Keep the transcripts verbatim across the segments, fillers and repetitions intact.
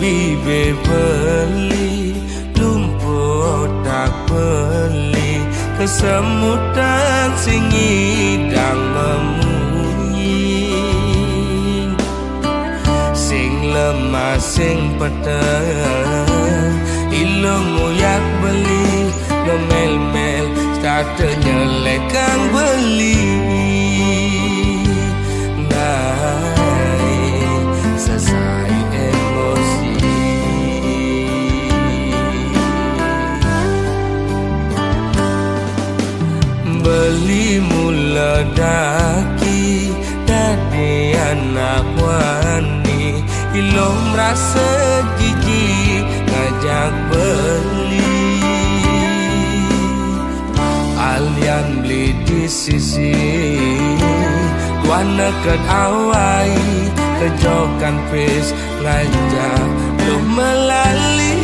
Ibe beli, lumpuh otak beli, kesemutan sing ngidang memunyi. Sing lemah, sing peteng, ilung uyak beli, ngemel-mel, sate nyelekang beli. Nai, sesai emosi. Beli mula daki, dadi anak wani, ilung rasa jijik ngajak beli. Alian beli di sisi, wan neket awai, kejokan pis ngajak lu melali.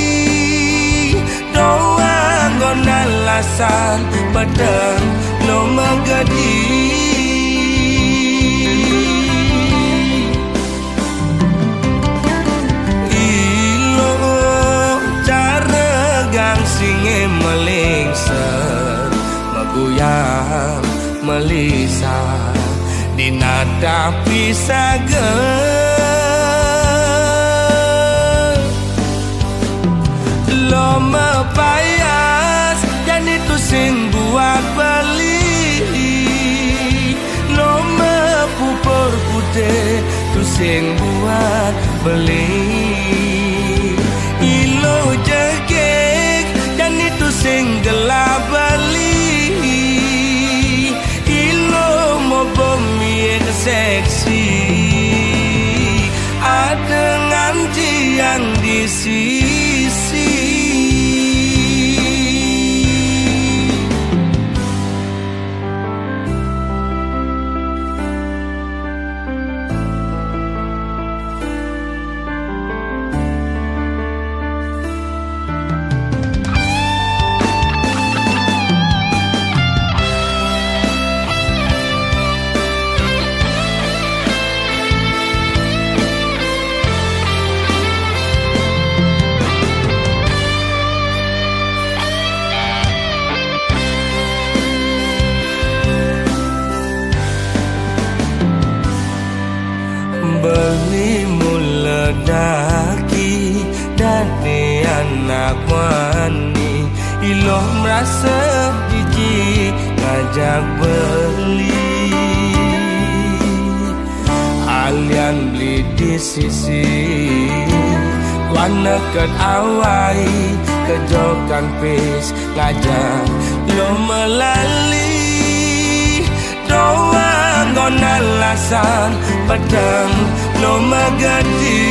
Doang nggon alasan peteng lu megedi. Ilo cara gangsing melingser, meguyang melisa, di nata pisaga. Lu mepayas, jani tu sing buat beli. Lu mepupur putih, tu sing buat beli. Ilo jegek, jani tu sing gelap beli. Ilo mo bumi seksi, ada nganti yang di sisi. Beli mula daki, dadi anak wani, ilo merasa jijik ngajak beli. Alian beli di sisi, wan neket awai, kejokan pis ngajak lu melali. Doang nggon alasan peteng lu megedi.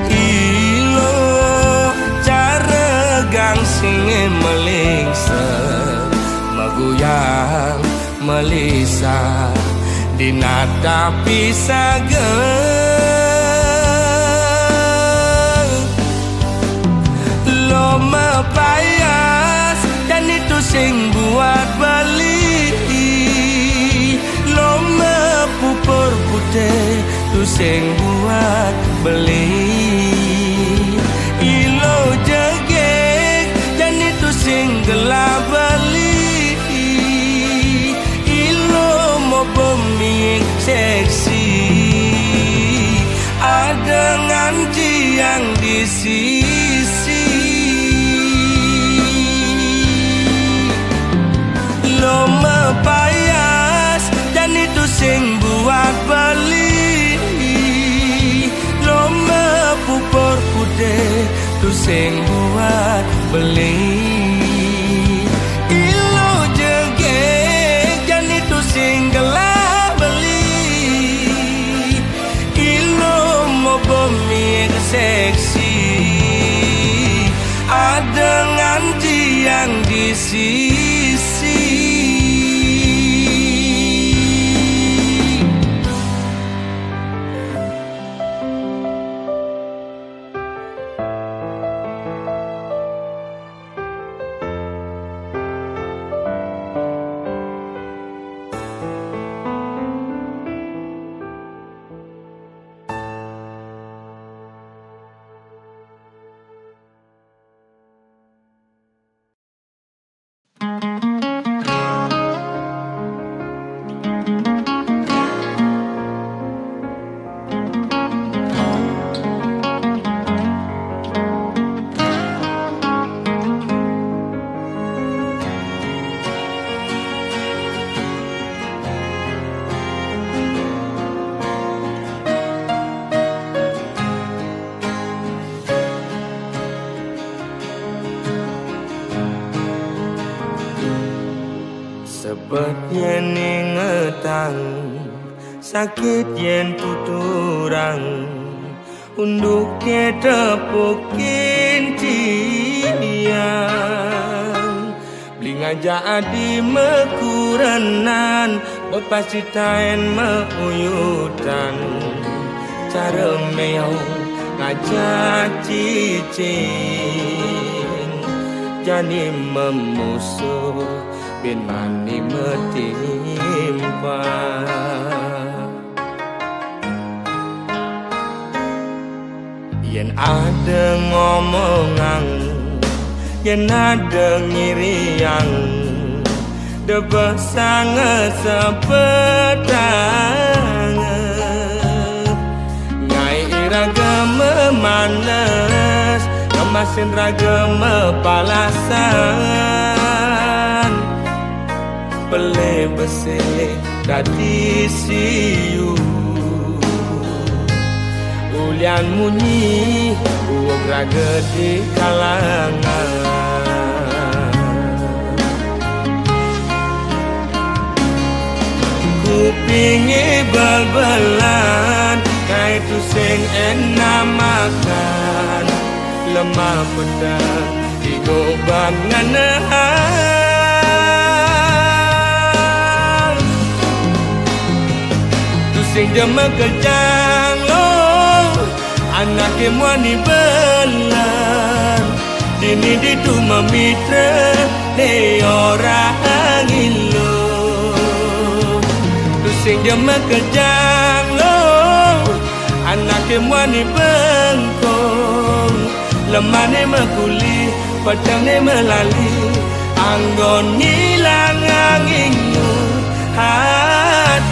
Ilo cara gangsing melingser, meguyang melisa, di nata pisaga. Lu mepayas, jani tu sing buat beli. Lu mepupur putih, tu sing buat beli. Ilo jegek, jani tu sing gelap beli. Ilo mo bumi seksi, ada nganti yang di sisi. Lu mepayas, jani tu sing buat beli. Lu mepupur putih, tu sing buat beli. Ilo jegek, jani tu sing gelap beli. Ilo mo bumi seksi, ada nganti yang di sisi. Pet yen ingetang, sakit yen tuturang, unduk ke tepukin tiang. Beli ngajak adi mekurenan, bepasitain meuyutan, cara meong ngajak cicing, jani memusuh bin mani metimpa. Yen ada ngomongang, yen ada ngiriang, debesang sepetang. Ngai iraga memanes, ngemasin raga mepalasan. Pelih besih dadi siu. Ulian munyi uug raga di kalangan. Kupinge bal-balan, kai tusing enamakan, lemah petang. Iku ban ngenehang. Tusing jema kejang lo, anake muani belan. Dini ditu memitra, ne orang ilo. Tusing jema kejang lo, anake muani bengkong. Lemane mekuli, pedangne melali, anggon ngilang angin hati.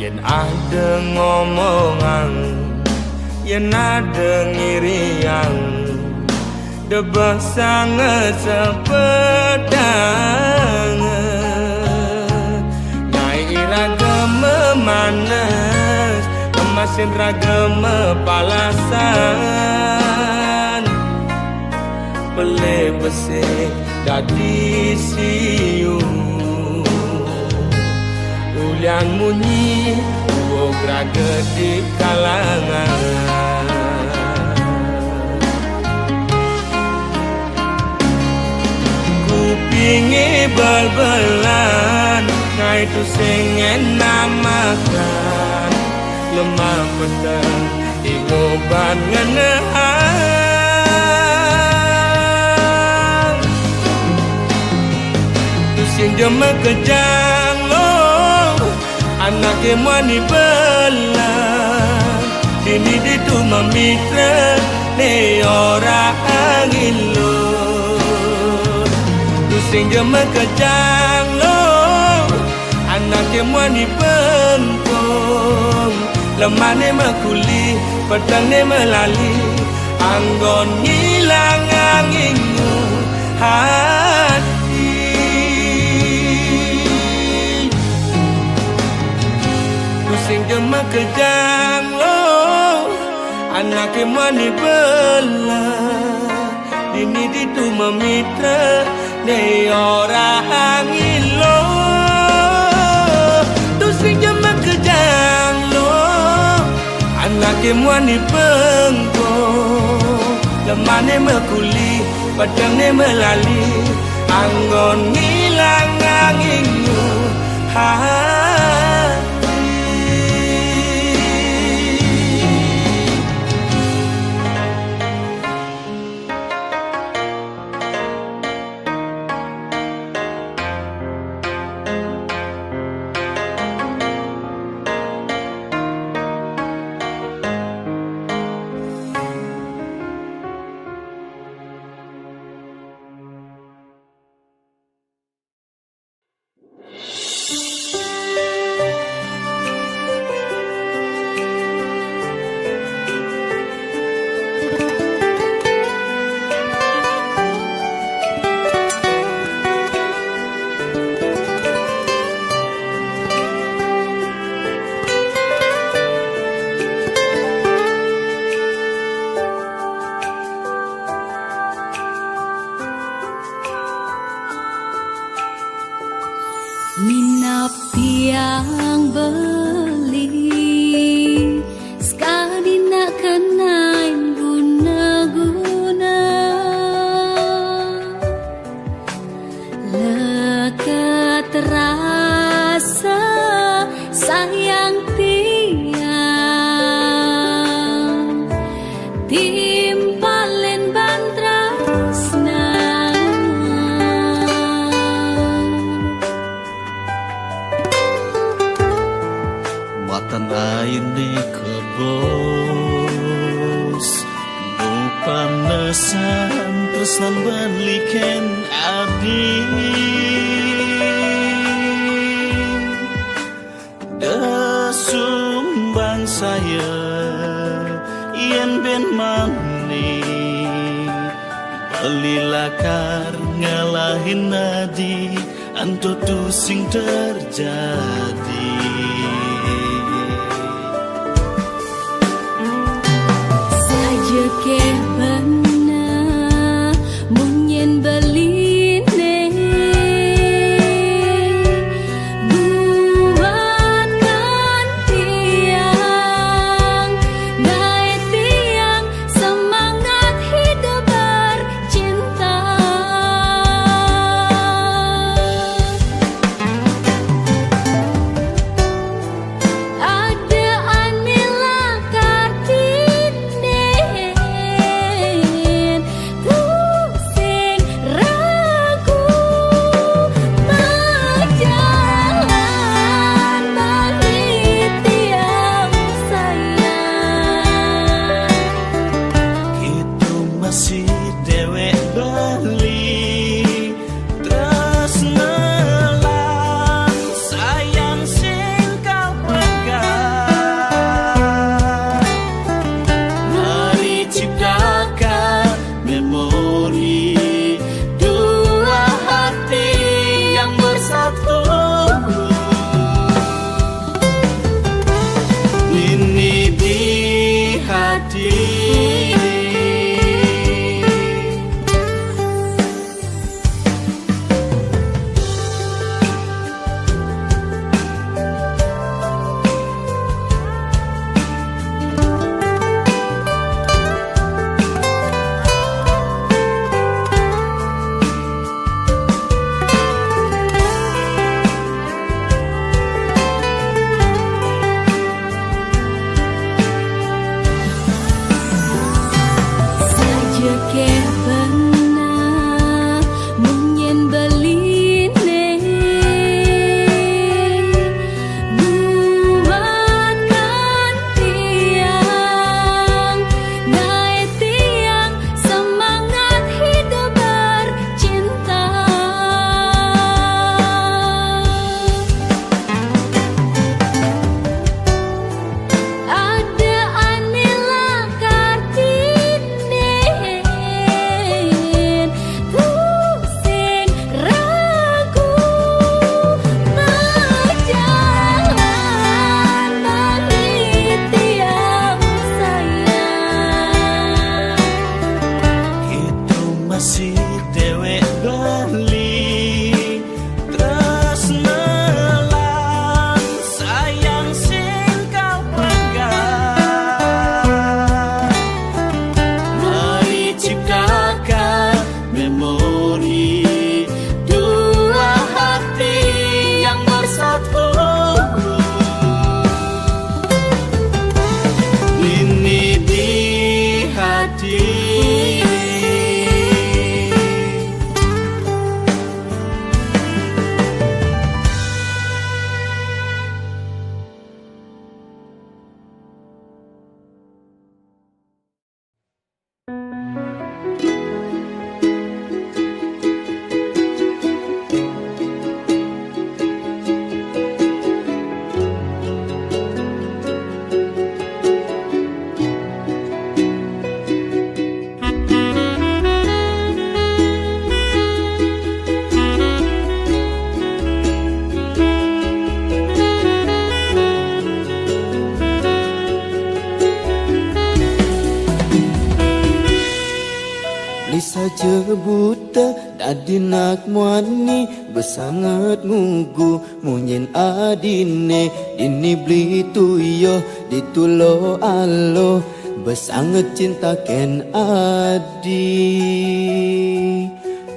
Yen ada ngomongang, yen ada ngiriang, debesang sepedang. Ngai iraga memanes, ngemasin raga mepalasan. Pelih besih dadi siu. Ulian munyi uug raga di kalangan. Kupinge bal-balan, ngai tusing enamakan, lemah petang. Iku ban ngenehang. Tusing jema kejang lo, anake muani belan. Dini ditu memitra, ne orang ilo. Tusing jema kejang lo, anake muani bengkong. Lemane mekuli, pedangne melali, anggon ngilang angin hati. Tusing jema kejang lo, anake muani belan. Dini ditu memitra, ne orang ilo. Tusing jema kejang lo, anake muani bengkong. Lemane mekuli, pedangne melali, anggon ngilang angin hati. Ang beli sekali nak kenain guna-guna. Lekat rasa sayang tiang timpalen ban tresna. Matan aine kebos, nu panesan tresnan beli ken adi. Desum bangsa ye, yen ben mani, beli lakar ngalahin adi, anto tusing terjadi. Saja keh bena, munyin beline. Buatkan tiang, dai tiang semangat hidup bercinta. Ada anila Kartini. Di saja buta dadi nak muani, besanget ngugu munyin adine, dini beli tuyo ditulo alo, besanget cinta ken adi.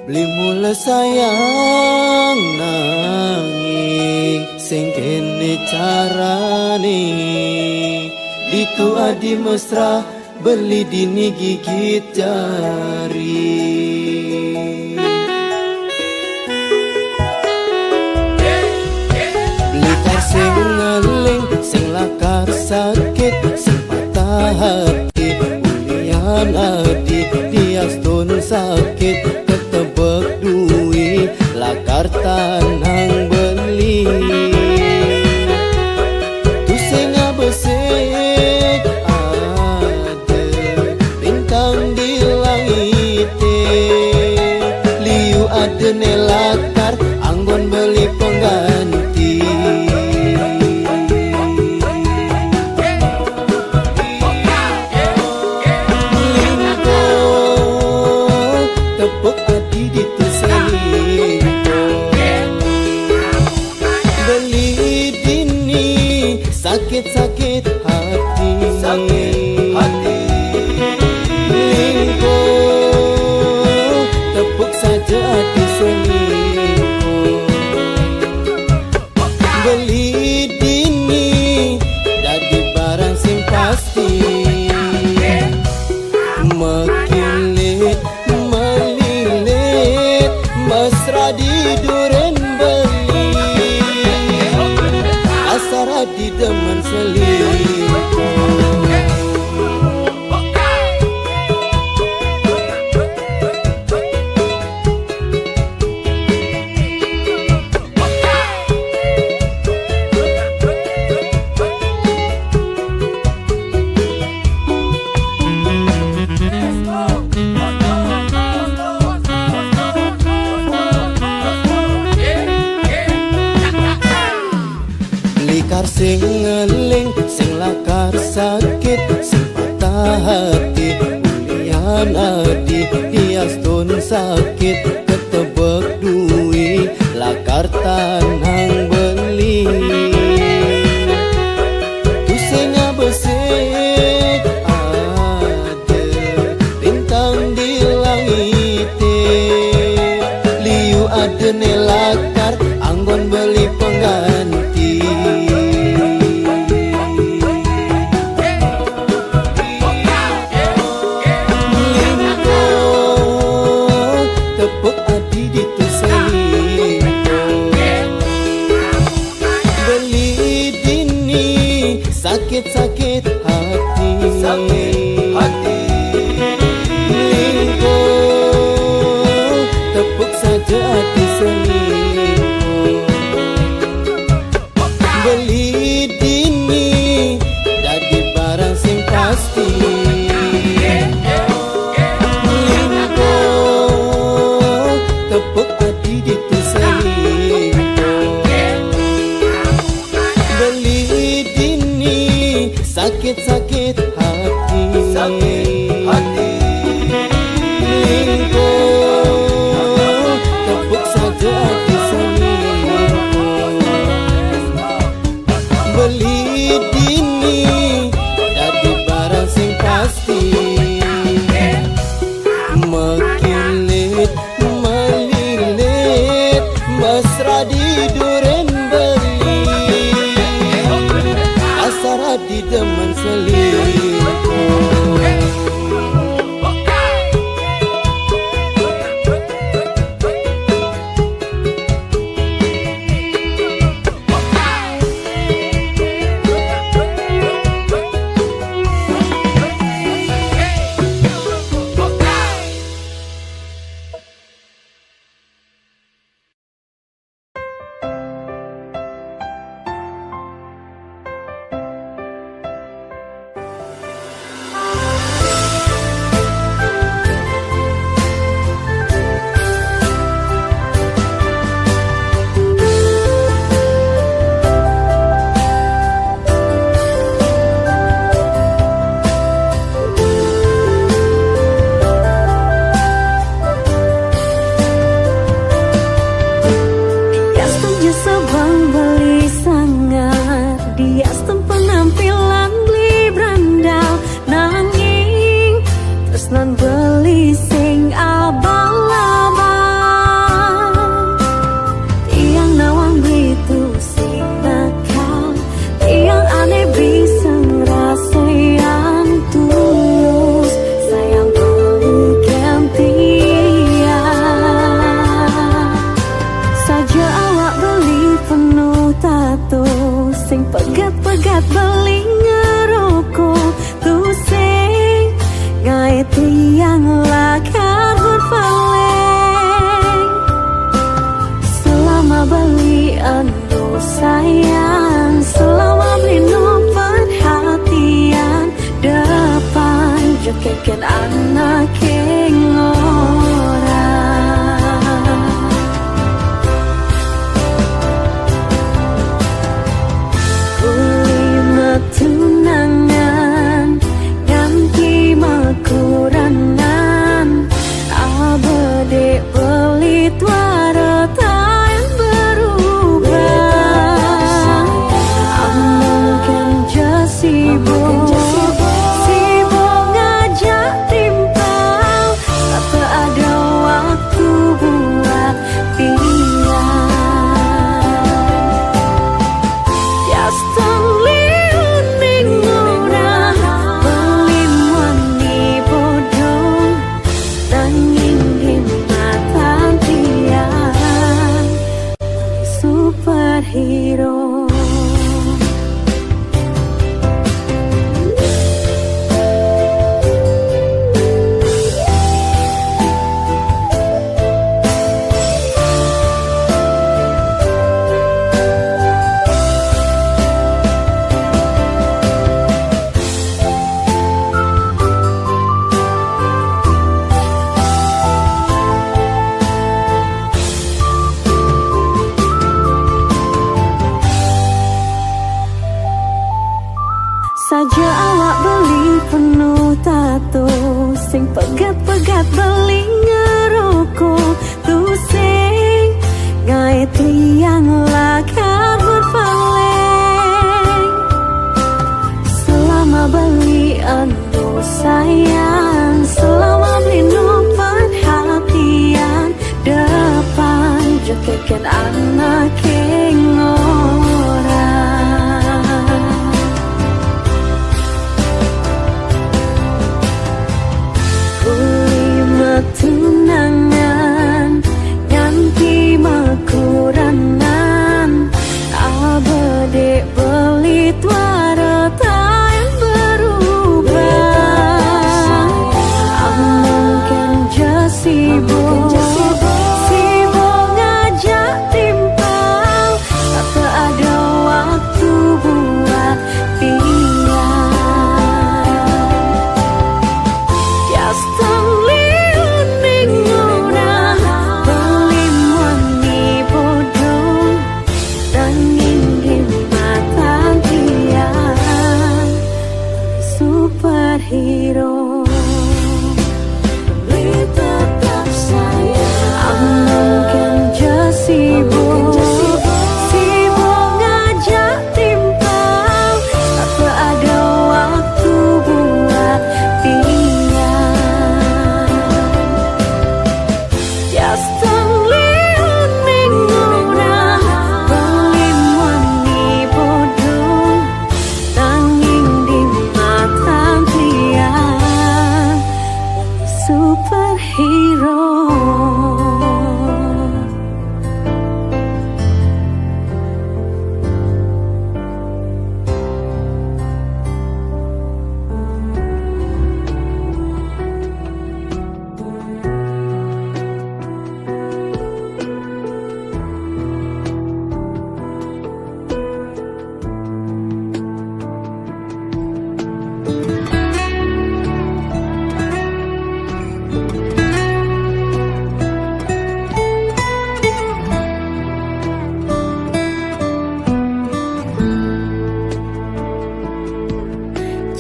Beli mula sayang nanging sing kene carane, ditu adi mesra beli dini gigit jari. Beli kar sing ngeling, sing lakar sakit, sing patah hati, ulian adi diastun sakit, ketebek dui, lakar tanang beli. Tu sing ngabesik ade bintang di langite, liu ade ne lakar anggon beli pengganti. Lingko tepuk adi ditu selingko. Beli dini sakit-sakit hati. Sakit hati. Lingko tepuk saja adi selingko. Beli dini dadi barang sing pasti. Mekilit melilit mesra di duren beli, asar adi demen selingkuh. Likar sing ngeling, sing lakar sakit, sing patah hati, ulian adi diastun sakit, ketebek dui, lakar tanang beli. Tu sing ngabesik ade bintang di langite, liu ade ne lakar anggon beli pengganti. Lingko tepuk adi ditu selingko. Beli dini sakit-sakit hati. Sakit hati. Lingko tepuk saja adi selingko. Nakeng ora. Kuli matunangan, nganti makurangan, abede beli tuara taen berubah. Amangken ja sibuk, sibuk ngajak timpal, tak ada waktu buat tiang. Piastan liun ning ora, beli muani bodong, nanging di matan tiang superhero. Saja awak beli penuh tato, sing pegat-pegat beli ngeroko, tusing ngae tiang lakar berpaling. Selama beli anu sayang, selama beli nu perhatian, depan jekeken anak ing ora. Kuli matunangan, nganti makuranan, abede beli tuara taen berubah. Amangken ja sibuk, sibuk ngajak timpal, tak ada waktu buat tiang. Piastan liun ning ora, beli muani bodong, nanging di matan tiang superhero. Beli tetap sayang. Amangken ja sibuk, sibuk ngajak timpal, tak ada waktu buat tiang. Piastan liun ning ora, beli muani bodong, nanging di matan tiang superhero.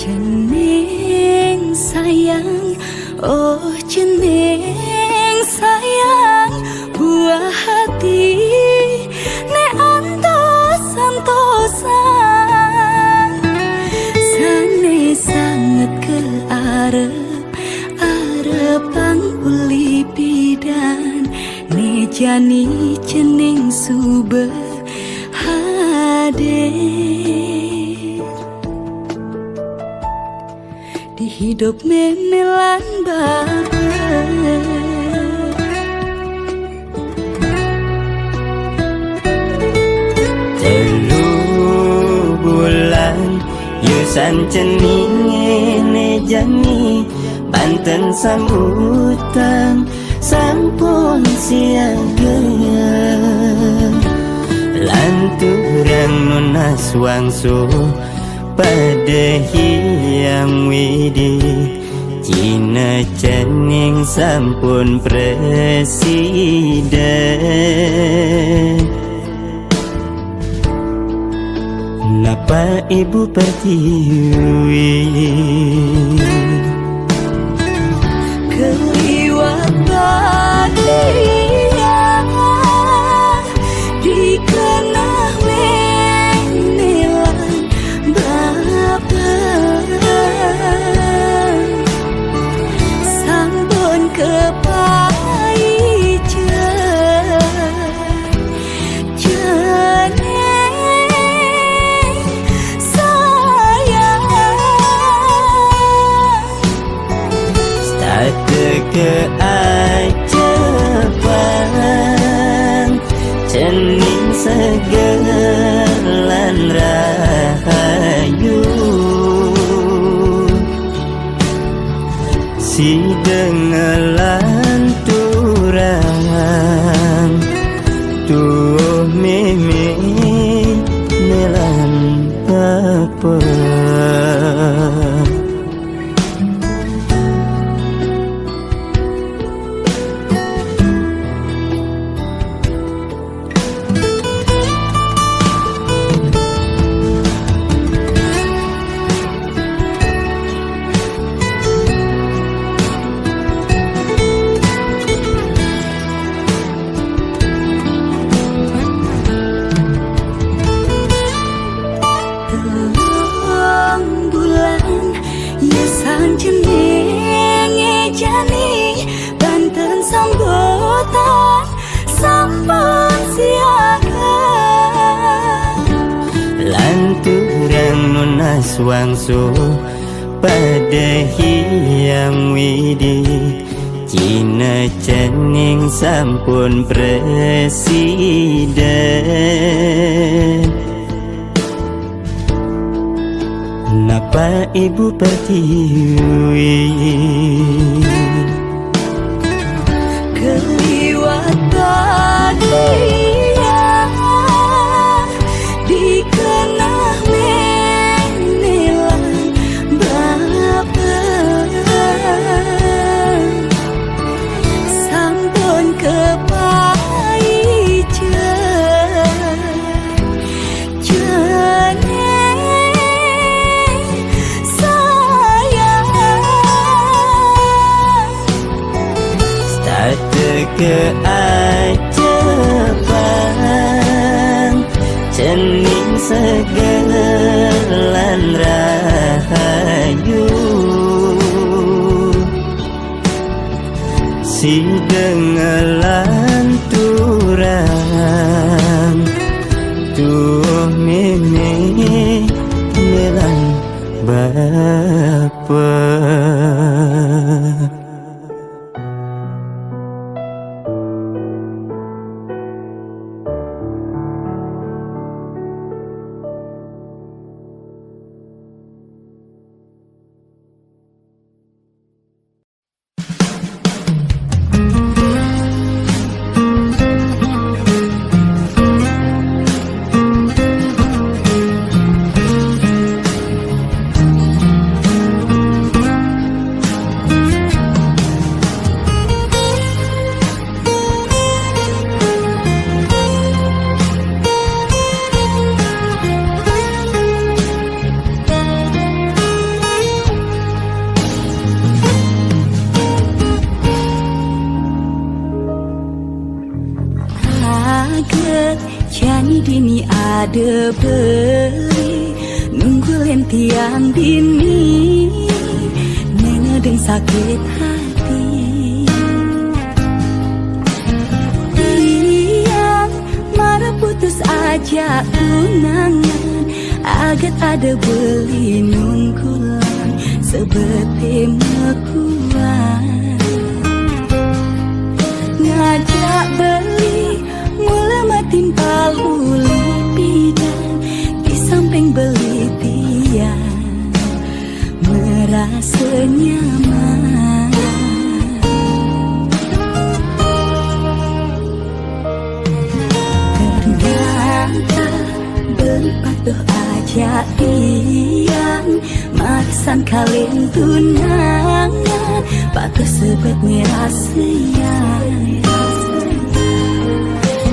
Cening sayang, oh cening sayang, buah hati ne antos-antosan. Sane sanget ke arep, arepang uli pidan, ne jani cening suba hadir. Di hidop meme lan baba. Telu bulan, yusan cening ne jani, banten sambutan sampun siaga. Lanturang nunas wangsul, pada Hyang Widhi Cina cening sampun presiden. Napa Ibu Pertiwi? Keliwat bagian dikenah menelan bapak sampun kepaica. Jeneng sayang. Stata keajepan, cening seger lan rahayu. Sida ngelanturang tuuh mémé nelan bapa. Telung bulan ya sanjenenge jani banten sambutan sampun siaga. Lanturang nunas wangsul pada Hyang Widi, Cina cening sampun presiden. Napa Ibu Pertiwi? Keliwat bagian dikenah menelan bapak sampun kepaica. Jeneng sayang. Stata keajepan, cening seger lan rahayu. Sida ngelanturang tuuh mémé nelan bapa. Aget jani dini ada beli, nunggu lentiang dini, nena deng sakit hati. Tiang marah putus aja tunangan, aget ada beli nunggulan sebete mekuan. Ngajak beli mula matimpal uli pidan, di samping beli tiang merasa nyaman. Ternyata beli patuh aja tiang, marasan kalian tunangan. Patut sebut ni rahsia.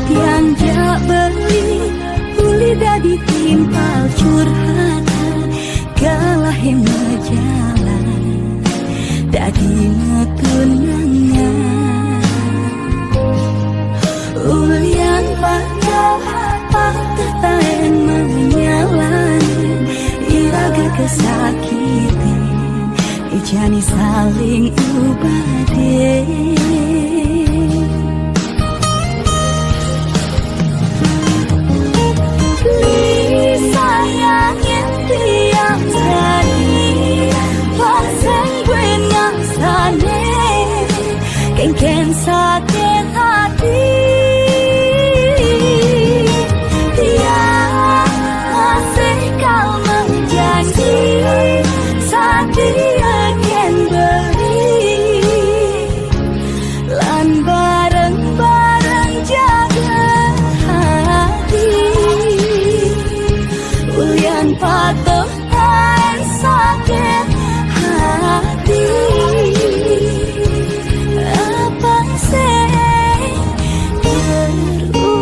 Tiang jak beli, uli dadi timpal curhatan, galah majalan, dadi matunangan. Ulian patah, patah taen menyalan, iraga kesakitan, jani saling ubade. Li sayangin tiang sadi, pasang buin ngasane, kengken sakit hati. Tiang masih kal menjanji, sadia ken beli, lan bareng-bareng jaga hati. Ulian patut taen sakit hati, apa sing berulangi.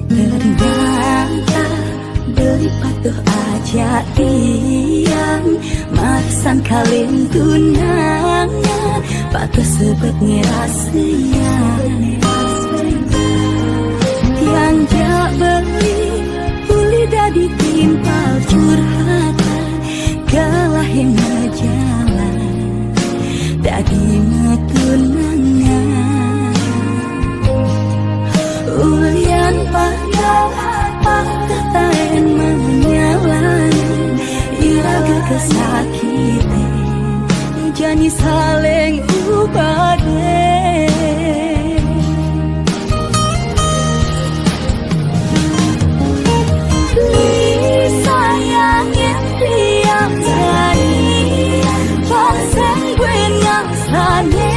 Ternyata beli patut aja tiang, maksan kawin tunangan, patut sebut ni rahsia. Tiang jak beli, uli dadi timpal curhatan, galah majalan, dadi matunangan. Ulian patah, patah taen menyalan, iraga kesakitan, jani saling ubade. Li sayangin tiang sadi, pasang buin ngasane,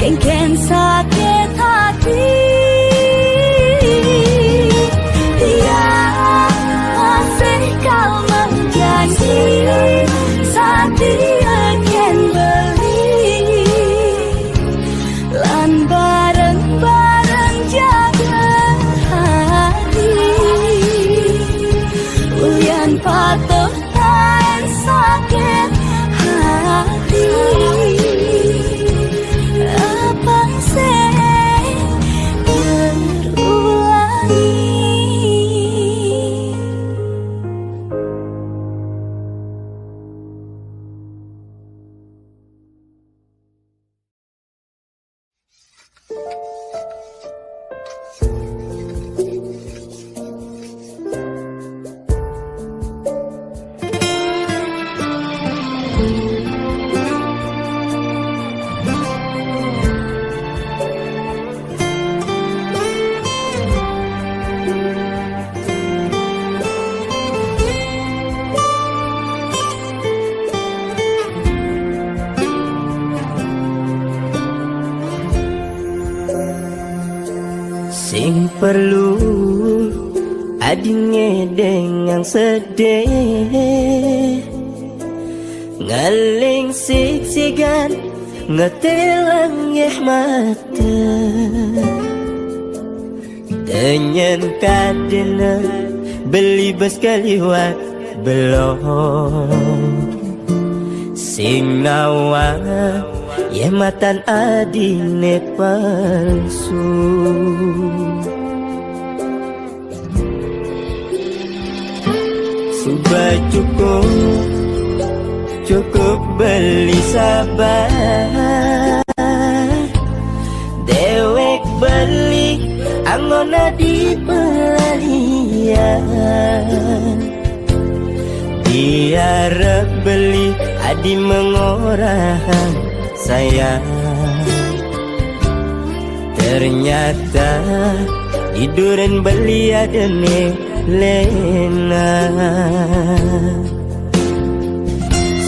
kengken sakit hati. Tiang masih kal menjanji, sadia ken beli, lan bareng-bareng jaga hati. Ulian patut taen sakit hati, apa sing berulangi. Sing perlu adine dengan sedih, ngeling siksigan, ngetelang yeh mata. Tenyen kadena beli bes kaliwat belong. Sing nawa yeh matan adine palsu. Suba cukup, cukup beli sabar. Dewek beli anggona di pelalian. Iarap beli adi mengorahang sayang. Ternyata iduran beli adane lena.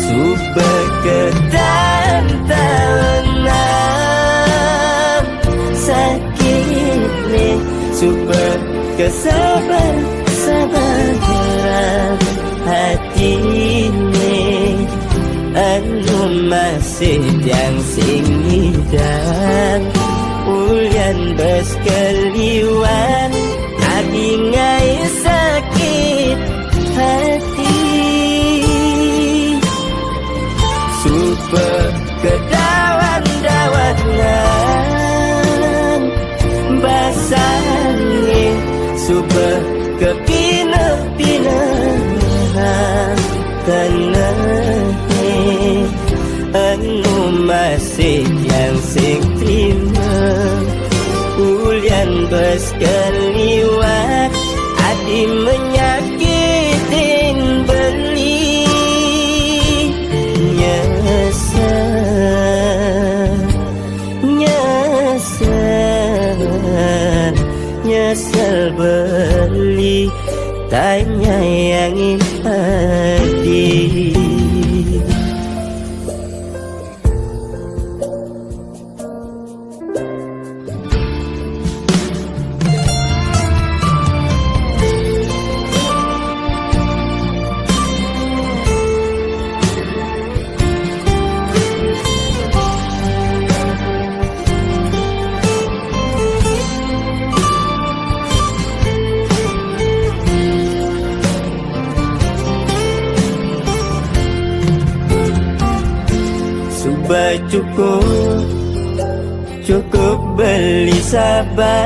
Suba ketantanan sakitne, suba kesabar-sabaran hatine. Anu masih tiang sing ngidang, ulian bes keliwat, adi ngai sakit hati. Suba kedawan-dawanan basange, suba kepineh-pinehan tenehe. Anu masih tiang sing trima, ulian bes keliwat, adi menyakitin beli. Nyesel, nyesel, nyesel beli, tanyayangin adi. Suba cukup, cukup beli sabar.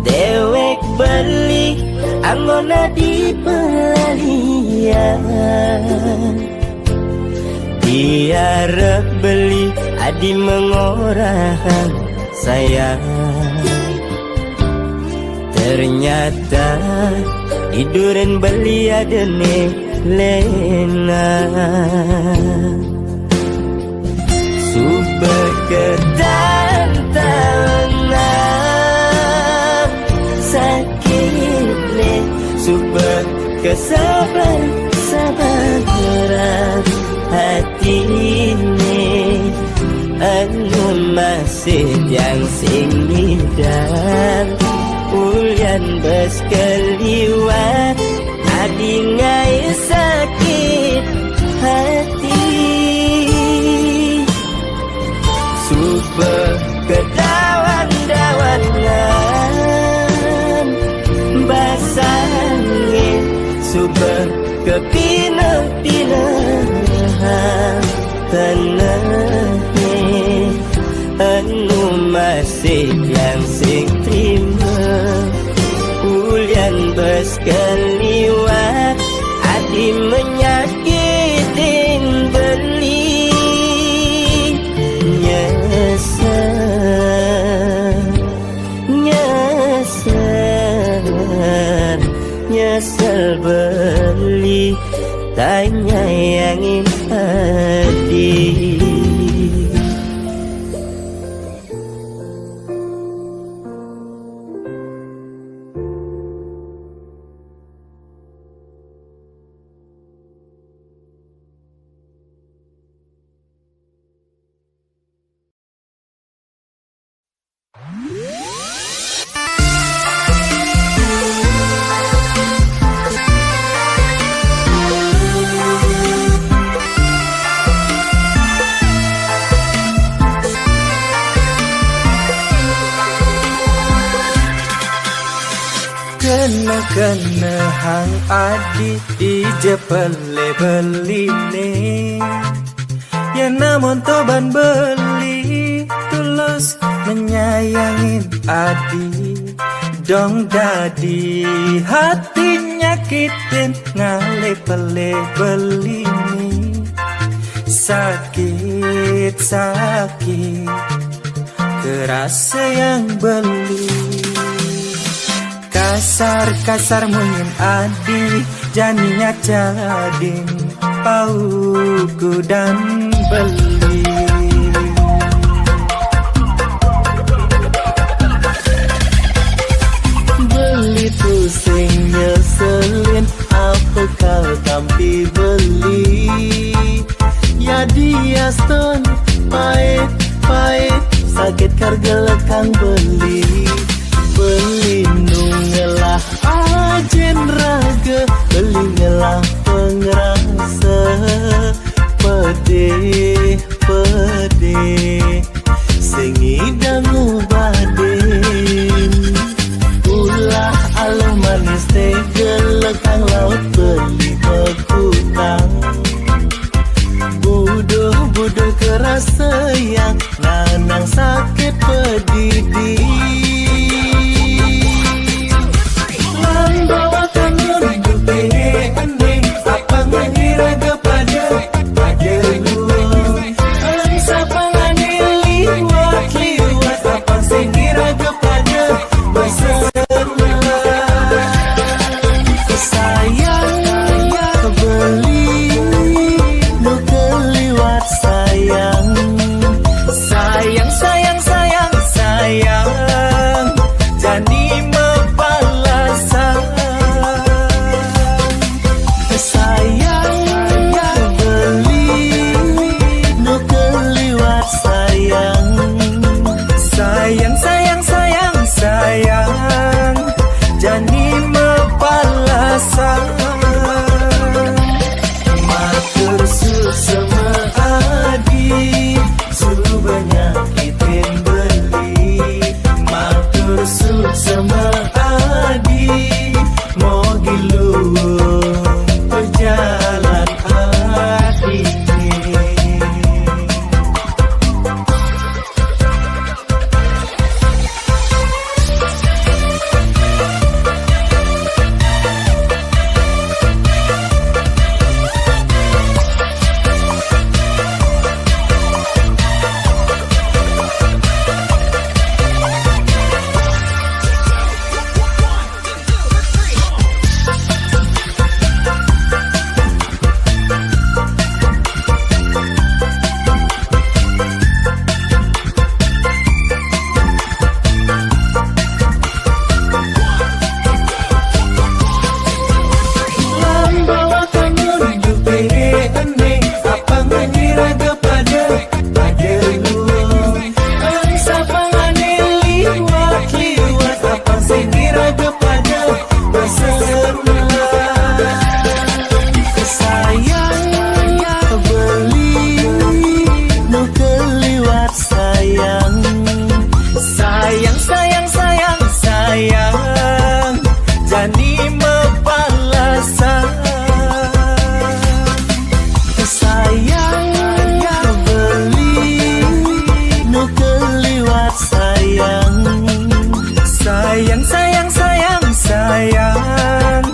Dewek beli anggona di pelalian. Diarep beli adi mengorahang sayang. Ternyata iduran beli adene lena. Suba ketantanan sakitne, suba kesabar-sabaran hatine. Anu masih tiang sing ngidang, ulian bes keliwat, adi ngai sakit hati. Suba kedawan-dawanan basange, suba kepineh-pinehan tenehe. Anu masih tiang sing trima, ulian bes keliwat, adi menyakitin beli. Nyesel, nyesel, nyesel beli, tanyayangin adi. Kena-kena hang adi ija pele beline. Yen amonto ban beli tulus menyayangin adi, dong dadi hati nyakitin ngalih pele belini. Sakit, sakit, kerasa yang beli. Kasar-kasar munyin adi, janinya cading, pauku dan beli. Beli tu sing nyeselin, apa kal tampi beli. Ya dia stone, pait, pait, sakit karga lekang beli. Beli nu ngelah ajen raga, beli ngelah pengerasa. Pedih, pedih, sing idang ubadin. Ulah aluh manis tega lekang laut beli bekutang. Buduh-buduh kerasa yang nanang sakit pedidi. Lambawa kanun duke ening, apang ngira gepada, pada luang. Ang sapangane liwat-liwat, apang sing ngira gepada, beserna. Sayang beli nu keliwat sayang. Sayang, sayang, sayang, sayang, jani mapalasan. Sayang beli nu keliwat sayang. Sayang, sayang, sayang, sayang, jani mapalasan. Matur suksma adi, suba nyakitin beli. Matur suksma adi, mogi luwung pejalan adi. Sayang beli nu keliwat sayang. Sayang, sayang, sayang, sayang, jani mapalasan. Sayang beli nu keliwat sayang. Sayang, sayang, sayang, sayang,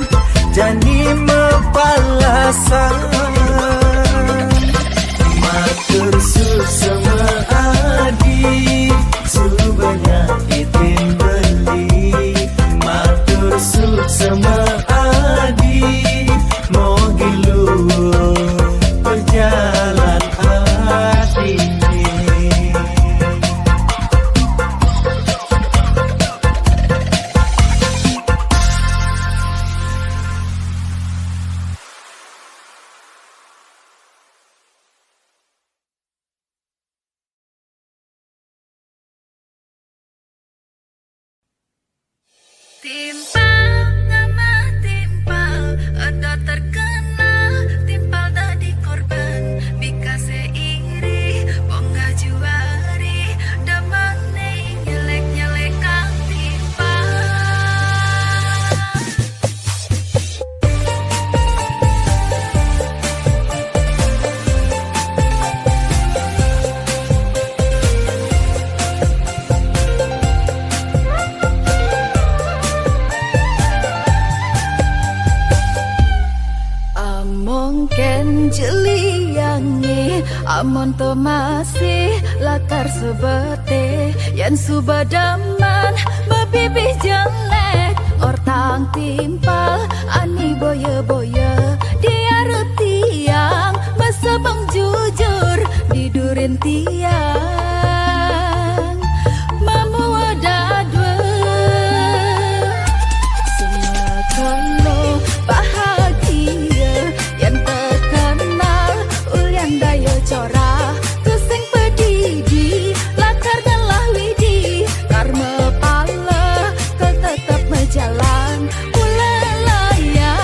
jani mapalasan. Matur suksma adi, suba nyakitin beli. Matur suksma adi, mogi luwung pejalan adi. Timpal ngamah timpal, ada terkenal timpal tadi korban. Bikase iri, ponggah juari, demen nyelek-nyelek kang timpal. Among ken jeliangi, amon to masih lakar sebete, yan suba daman bebibih jelek. Ortang timpal, ani boya-boya, di arep tiang, mesebeng jujur, di durin tiang. Mamua dadua, sing kono bahagia, yen terkenal, ulian daya corah, tusing pedidi, lakar ngelah widi, karma pala, kal tetep mejalan, mula laya,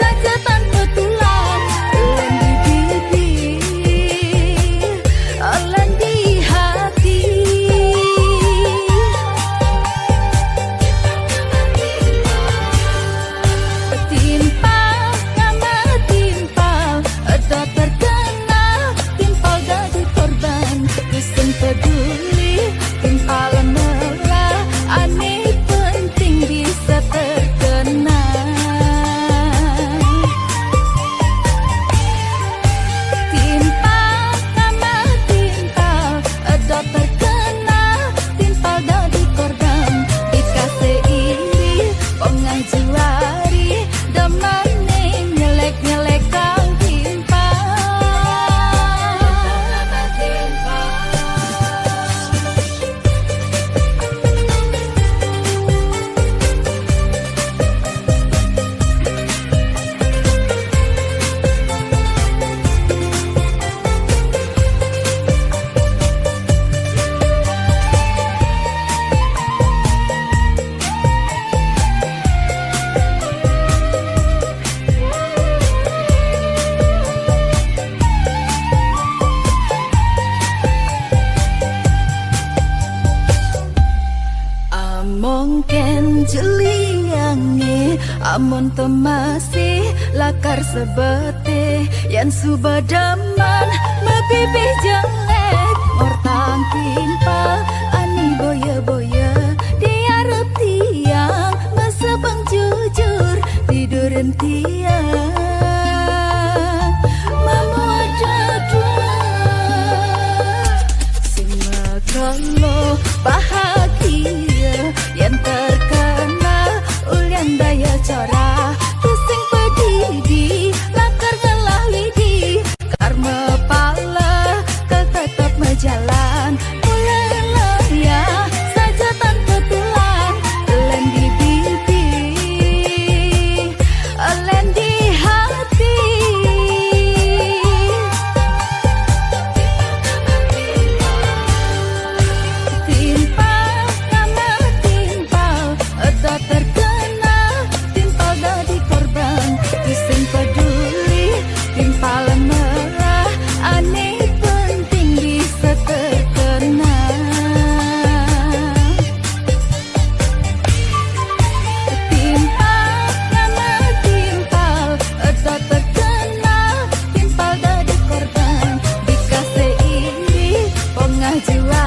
saja tanpa tulang, len di bibi, len di hati. Timpal, nama timpal, eda terkenal, timpal dadi korban, tusing peduli, timpal melah, ane penting bisa terkenal. Timpal, nama timpal, eda terkenal, timpal dadi korban, dikasih iri, pengah juari, demane nyelek-nyelek kang timpal. Among ken jeliange, amon temasi lakar sebete, yan suba demen mepipih jelek, ngortang timpal, ani boya-boya, di arep tiang, mesebeng jujur, di durin tiang. Mamua dadua, sing kala bahagia, yen terkenal, ulian daya corah, tusing pedidi, lakar ngelah widi, karma pala, kal tetep mejalan, mula laya, saja tanpa tulang, len di bibi, len di hati. Timpal, nama timpal, eda terkenal, timpal dadi korban, tusing peduli, timpal melah, ane penting bisa terkenal. Timpal, nama timpal, eda terkenal, timpal dadi korban, dikasih iri, pengah jua